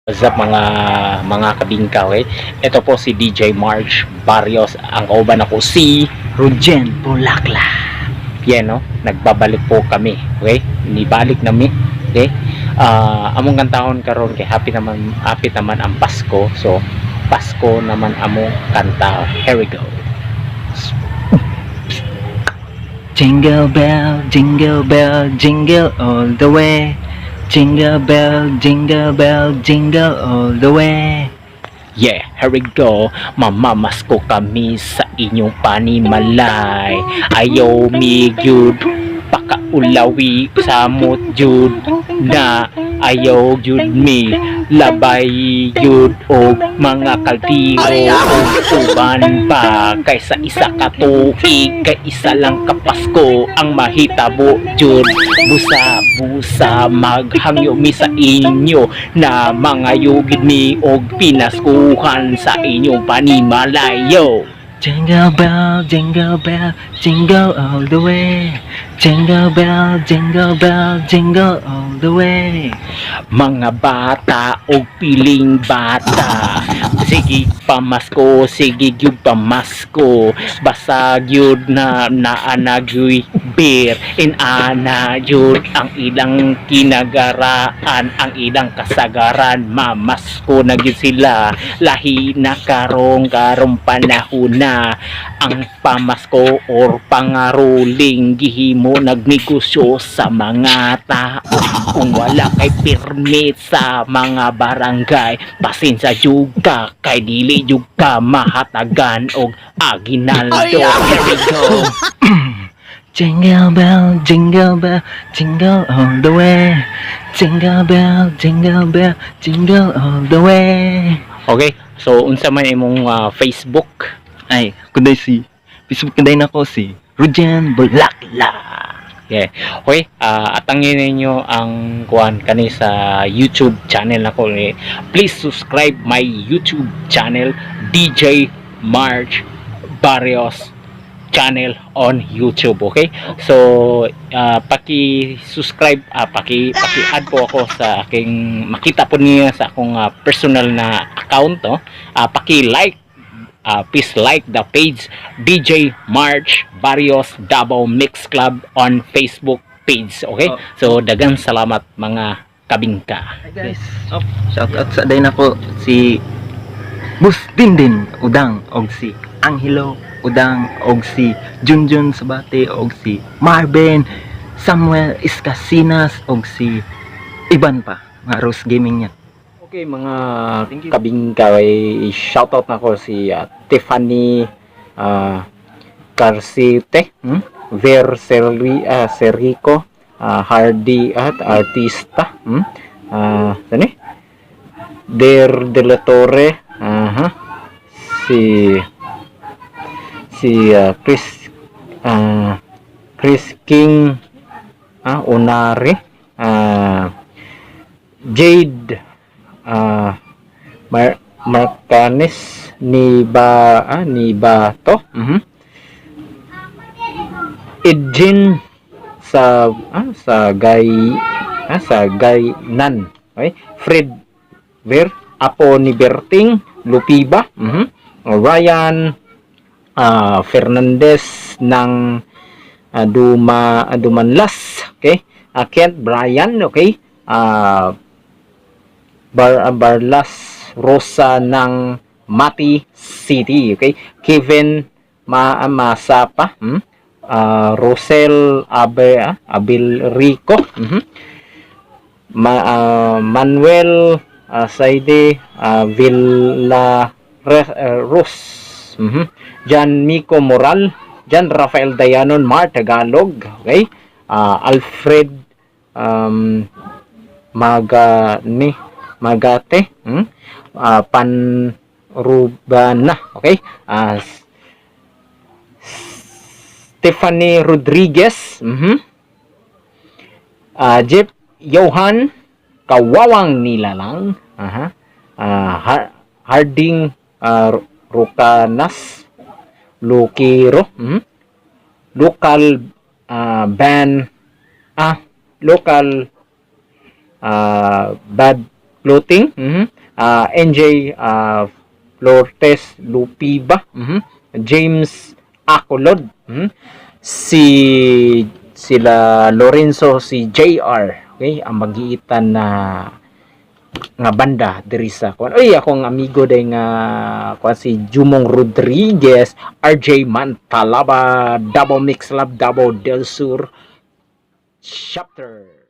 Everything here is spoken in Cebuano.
What's up, mga kabingka, okay? Ito po si DJ Marge Barrios. Ang kauban ako si Rogen Bulakla. Yan, no? Nagbabalik po kami, okay? Nibalik nami, okay? Among kantahon karon kay happy naman ang Pasko. So, Pasko naman among kanta. Here we go. Jingle bell, jingle all the way. Jingle bell, jingle all the way. Yeah, here we go. Mamamasko kami sa inyong panimalay. Ayaw mi gyud pakaulawi, samot jud na ayaw jud mi labay jud og mga kaldero og uban pa kaysa isa ka tuig, kay isa lang ka Pasko ang mahitabo jud. Busa busa maghangyo mi sa inyo na mga yugid mi og pinaskuhan sa inyong panimalayo. Jingle bell, jingle all the way. Jingle bell, jingle all the way. Mga bata og piling bata, sige pamasko, sige gyud pamasko, basta gyud na naa na gyuy beer in ana gyud ang ilang kinagaraan, ang ilang kasagaran, mamasko na gyud sila, lahi na karong karong panahon na ang pamasko or pangaruling gihimo nagnegosyo sa mga tao. Kung wala kay permit sa mga barangay, pasensya jud ka kay dili jud ka mahatagan og aginaldo. Here we go. Jingle bell, jingle all the way. Jingle bell, jingle all the way. Okay, so unsa man imong Facebook? Ay, kuday si Facebook kuday nako si Rujan Bulakla. Yeah. Okay, atangin ninyo ang kuan kani sa YouTube channel nako ni. Please subscribe my YouTube channel, DJ March Barrios channel on YouTube, okay? So, paki-subscribe, paki-add po ako sa aking, makita po niya sa akong personal na account, no? Paki-like, please like the page DJ March Barrios Davao Mix Club on Facebook page, okay? Oh. So, dagang salamat, mga kabingka. Hi guys. Oh, shout out sa day nako si Bus Dindin Udang og si Angelo Udang og si Junjun Sabate og si Marvin Samuel Escasinas og si iban pa mga Rose Gaming niya. Okay, mga Thank you. Kabingka, ay shoutout na ko si Tiffany Carcite, Ver Serri, Serico, Hardy at artista, Sino eh? Der De La Torre, aha. Si si Chris Chris King Onare, Jade Marcanes ni ba ni Bato. Edgin sa sa Gay Nan, okay? Fred Ver Apo ni Berting Lupiba. Ryan Fernandez ng Dumanlas, okay? Kent Bryan, okay? Barlas Rosa ng Mati City, okay? Kevin Masapa, Rosel Abe, Abilrico, Manuel Saide Villa Ros, John Mico Moral, John Rafael Dayanon Mar Tagalog, okay? Alfred Maga ni Magate, Panrubana, okay? Stephanie Rodriguez, Jeff Johan Kawawang Nilalang, aha. Harding Rucanas Lukiro, Local band local bad Clothing, NJ Flortes Lupiba, James Acolod, si sila Lorenzo, si JR, okay, ang magiitan na nga banda diri sa kuan. Oy, akong amigo day nga kuan, si Jumong Rodriguez, RJ Mantalaba, Davao Mix Lab, Davao del Sur chapter.